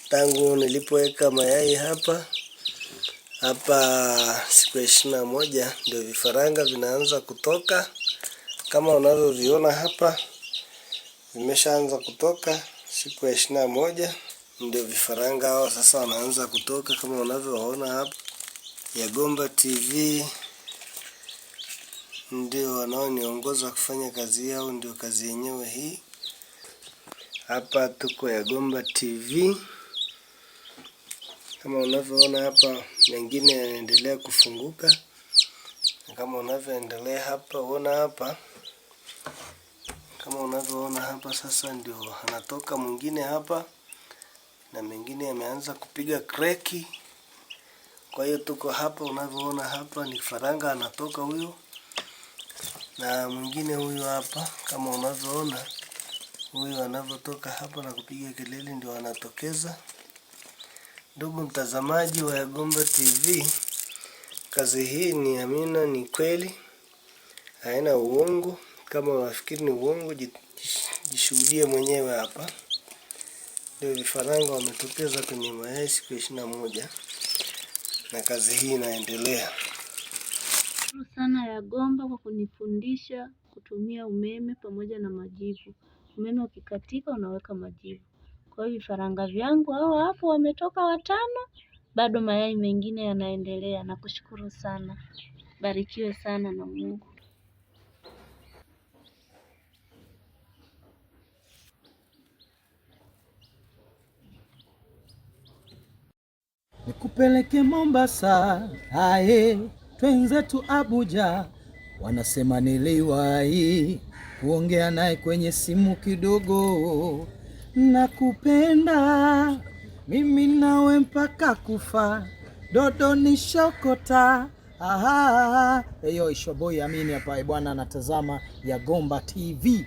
Tangu nilipoweka mayai hapa hapa siku ya 21 ndio vifaranga vinaanza kutoka kama unavyoviona hapa, vimeshaanza kutoka siku ya 21 ndio vifaranga hao sasa wanaanza kutoka kama unavyowaona hapa. Yagomba TV ndio wanaoniongoza kufanya kazi yao, ndio kazi yenyewe hii. Hapa tuko Yagomba TV kama unavyoona hapa, mengine yanaendelea kufunguka, na kama unavyoendelea hapa, uona hapa, kama unavyoona hapa sasa ndio anatoka mwingine hapa, na mengine yameanza kupiga kreki. Kwa hiyo tuko hapa, unavyoona hapa ni faranga anatoka huyo, na mwingine huyo hapa, kama unavyoona huyu anavyotoka hapa na kupiga kelele ndio anatokeza. Ndugu mtazamaji wa Yagomba TV, kazi hii ni amina, ni kweli, haina uongo. Kama unafikiri ni uongo, jishuhudie mwenyewe hapa. Ndio vifaranga wametokeza kwenye mayai siku ya 21 na kazi hii inaendelea. Shukuru sana Yagomba kwa kunifundisha kutumia umeme pamoja na majivu. Umeme ukikatika unaweka majivu. Kwa hiyo vifaranga vyangu hao hapo wametoka watano, bado mayai mengine yanaendelea. Nakushukuru sana, barikiwe sana na Mungu. Nikupeleke Mombasa, aye, twenzetu Abuja. Wanasema niliwahi kuongea naye kwenye simu kidogo. Nakupenda mimi nawe mpaka kufa, dodo ni shokota. Aha, eyo ishoboy Amini hapa bwana, anatazama Yagomba TV.